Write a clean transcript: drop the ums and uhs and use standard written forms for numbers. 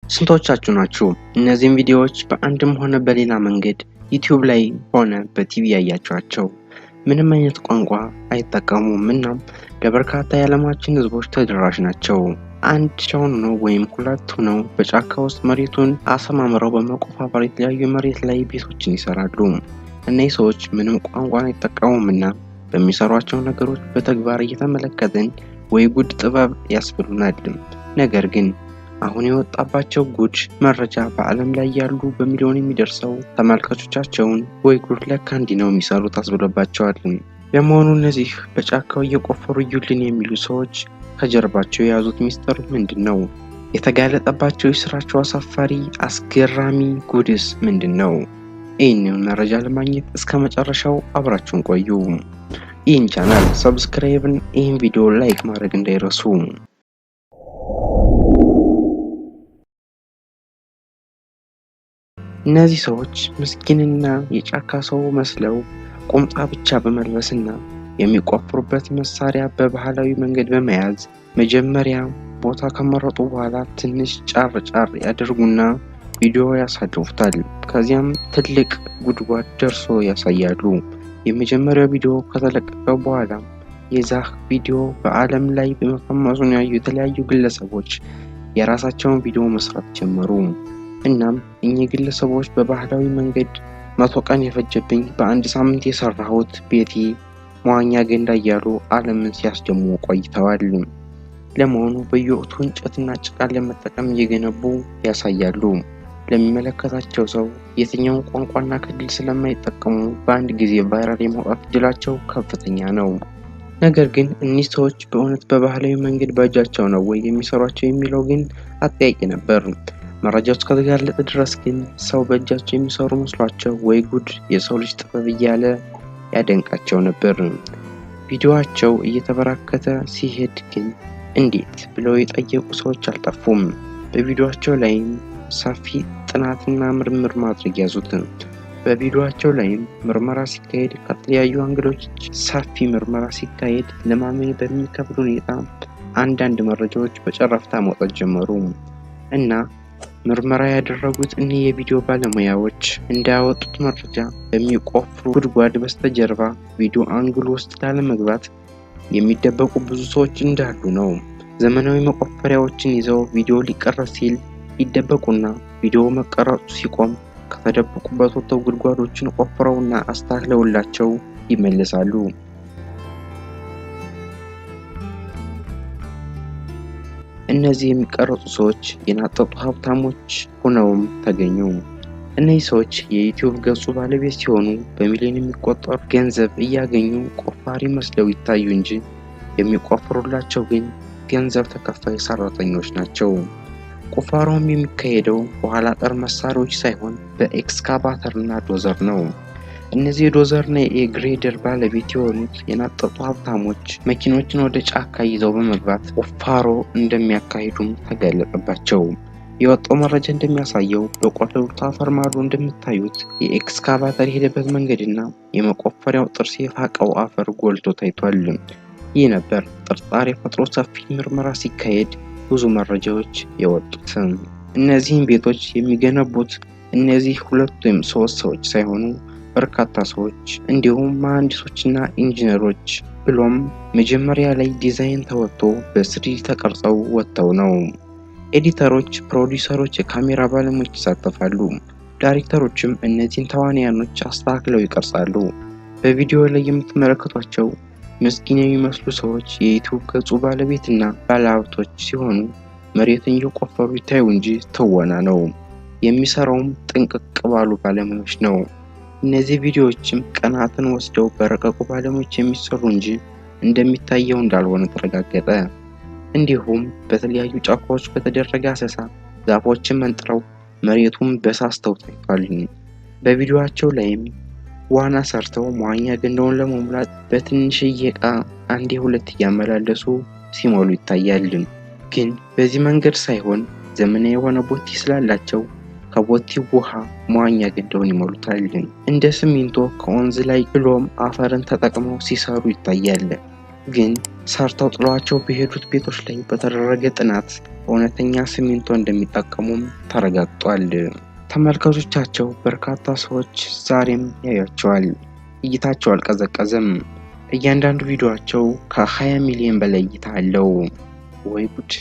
ስንቶቻችሁ ናችሁ እነዚህን ቪዲዮዎች በአንድም ሆነ በሌላ መንገድ ዩቲዩብ ላይ ሆነ በቲቪ ያያችኋቸው? ምንም አይነት ቋንቋ አይጠቀሙም፣ እናም ለበርካታ የዓለማችን ህዝቦች ተደራሽ ናቸው። አንድ ብቻውን ነው ወይም ሁለት ሆነው በጫካ ውስጥ መሬቱን አሰማምረው በመቆፋፈር የተለያዩ መሬት ላይ ቤቶችን ይሰራሉ። እነዚህ ሰዎች ምንም ቋንቋን አይጠቀሙም እና በሚሰሯቸው ነገሮች በተግባር እየተመለከትን ወይ ጉድ ጥበብ ያስብሉናል። ነገር ግን አሁን የወጣባቸው ጉድ መረጃ በዓለም ላይ ያሉ በሚሊዮን የሚደርሰው ተመልካቾቻቸውን ወይ ጉድ ለካ እንዲህ ነው የሚሰሩት አስብሎባቸዋል። ለመሆኑ እነዚህ በጫካው እየቆፈሩ እዩልን የሚሉ ሰዎች ከጀርባቸው የያዙት ሚስጥር ምንድን ነው? የተጋለጠባቸው የስራቸው አሳፋሪ አስገራሚ ጉድስ ምንድን ነው? ይህንን መረጃ ለማግኘት እስከ መጨረሻው አብራችሁን ቆዩ። ይህን ቻናል subscribe ን፣ ይህን ቪዲዮ like ማድረግ እንዳይረሱ። እነዚህ ሰዎች ምስኪንና የጫካ ሰው መስለው ቁምጣ ብቻ በመልበስና የሚቆፍሩበት መሳሪያ በባህላዊ መንገድ በመያዝ መጀመሪያ ቦታ ከመረጡ በኋላ ትንሽ ጫር ጫር ያደርጉና ቪዲዮ ያሳልፉታል። ከዚያም ትልቅ ጉድጓድ ደርሶ ያሳያሉ። የመጀመሪያው ቪዲዮ ከተለቀቀ በኋላ የዛህ ቪዲዮ በዓለም ላይ መፈመሱን ያዩ የተለያዩ ግለሰቦች የራሳቸውን ቪዲዮ መስራት ጀመሩ። እናም እኚህ ግለሰቦች በባህላዊ መንገድ 100 ቀን የፈጀብኝ በአንድ ሳምንት የሰራሁት ቤቴ መዋኛ ገንዳ እያሉ ዓለምን ሲያስደምሙ ቆይተዋል። ለመሆኑ በየወቅቱ እንጨትና ጭቃን ለመጠቀም እየገነቡ ያሳያሉ። ለሚመለከታቸው ሰው የትኛውን ቋንቋና ክልል ስለማይጠቀሙ በአንድ ጊዜ viral የመውጣት እድላቸው ከፍተኛ ነው። ነገር ግን እኒህ ሰዎች በእውነት በባህላዊ መንገድ በእጃቸው ነው ወይ የሚሰሯቸው የሚለው ግን አጠያቂ ነበር። መረጃው እስከተጋለጠ ድረስ ግን ሰው በእጃቸው የሚሰሩ መስሏቸው ወይ ጉድ የሰው ልጅ ጥበብ እያለ ያደንቃቸው ነበር። ቪዲዮአቸው እየተበራከተ ሲሄድ ግን እንዴት ብለው የጠየቁ ሰዎች አልጠፉም። በቪዲዮአቸው ላይም ሰፊ ጥናትና ምርምር ማድረግ ያዙት። በቪዲዮአቸው ላይም ምርመራ ሲካሄድ ከተለያዩ angle ኦች ሰፊ ምርመራ ሲካሄድ ለማመን በሚከብድ ሁኔታ አንዳንድ መረጃዎች በጨረፍታ መውጣት ጀመሩ እና ምርመራ ያደረጉት እኒህ የቪዲዮ ባለሙያዎች እንዳወጡት መረጃ በሚቆፍሩ ጉድጓድ በስተጀርባ ቪዲዮ angle ውስጥ ላለመግባት የሚደበቁ ብዙ ሰዎች እንዳሉ ነው። ዘመናዊ መቆፈሪያዎችን ይዘው ቪዲዮ ሊቀረጽ ሲል ይደበቁና ቪዲዮ መቀረጹ ሲቆም ከተደበቁበት ወጥተው ጉድጓዶችን ቆፍረውና አስተካክለውላቸው ይመለሳሉ። እነዚህ የሚቀረጹ ሰዎች የናጠጡ ሀብታሞች ሆነውም ተገኙ። እነዚህ ሰዎች የዩቲዩብ ገጹ ባለቤት ሲሆኑ በሚሊዮን የሚቆጠሩ ገንዘብ እያገኙ ቆፋሪ መስለው ይታዩ እንጂ የሚቆፍሩላቸው ግን ገንዘብ ተከፋይ ሰራተኞች ናቸው። ቁፋሮውም የሚካሄደው በኋላ ቀር መሳሪያዎች ሳይሆን በኤክስካቫተርና ዶዘር ነው። እነዚህ የዶዘርና የግሬደር ባለቤት የሆኑት የናጠጡ ሀብታሞች መኪኖችን ወደ ጫካ ይዘው በመግባት ቁፋሮ እንደሚያካሂዱም ተገለጸባቸው። የወጣው መረጃ እንደሚያሳየው በቆፈሩት አፈር ማዶ እንደምታዩት የኤክስካቫተር የሄደበት መንገድና የመቆፈሪያው ጥርስ የፋቀው አፈር ጎልቶ ታይቷል። ይህ ነበር ጥርጣሬ ፈጥሮ ሰፊ ምርመራ ሲካሄድ ብዙ መረጃዎች የወጡት። እነዚህን ቤቶች የሚገነቡት እነዚህ ሁለት ወይም ሶስት ሰዎች ሳይሆኑ በርካታ ሰዎች እንዲሁም መሐንዲሶችና ኢንጂነሮች ብሎም መጀመሪያ ላይ ዲዛይን ተወጥቶ በ 3D ተቀርጸው ወጥተው ነው። editor ኦች፣ ፕሮዲውሰሮች፣ የካሜራ ባለሙያዎች ይሳተፋሉ። ዳይሬክተሮችም እነዚህን ተዋንያኖች አስተካክለው ይቀርጻሉ። በቪዲዮ ላይ የምትመለከቷቸው ምስኪን የሚመስሉ ሰዎች የዩቲዩብ ገጹ ባለቤትና ባለሀብቶች ሲሆኑ መሬቱን እየቆፈሩ ይታዩ እንጂ ትወና ነው። የሚሰራውም ጥንቅቅ ባሉ ባለሙያዎች ነው። እነዚህ ቪዲዮዎችም ቀናትን ወስደው በረቀቁ ባለሙያዎች የሚሰሩ እንጂ እንደሚታየው እንዳልሆነ ተረጋገጠ። እንዲሁም በተለያዩ ጫካዎች በተደረገ አሰሳ ዛፎችን መንጥረው መሬቱን በሳስተው ታይቷል። በቪዲዮአቸው ላይም ዋና ሰርተው መዋኛ ገንዳውን ለመሙላት በትንሽዬ ዕቃ አንዴ ሁለት እያመላለሱ ሲሞሉ ይታያል። ግን በዚህ መንገድ ሳይሆን ዘመናዊ የሆነ ቦቲ ስላላቸው ከቦቲው ውሃ መዋኛ ገንዳውን ይሞሉታል። እንደ ሲሚንቶ ከወንዝ ላይ ብሎም አፈርን ተጠቅመው ሲሰሩ ይታያል። ግን ሰርተው ጥለዋቸው በሄዱት ቤቶች ላይ በተደረገ ጥናት እውነተኛ ሲሚንቶ እንደሚጠቀሙም ተረጋግጧል። ተመልካቾቻቸው በርካታ ሰዎች ዛሬም ያዩቸዋል። እይታቸው አልቀዘቀዘም። እያንዳንዱ ቪዲዮአቸው ከ20 ሚሊዮን በላይ እይታ አለው። ወይ ጉድ!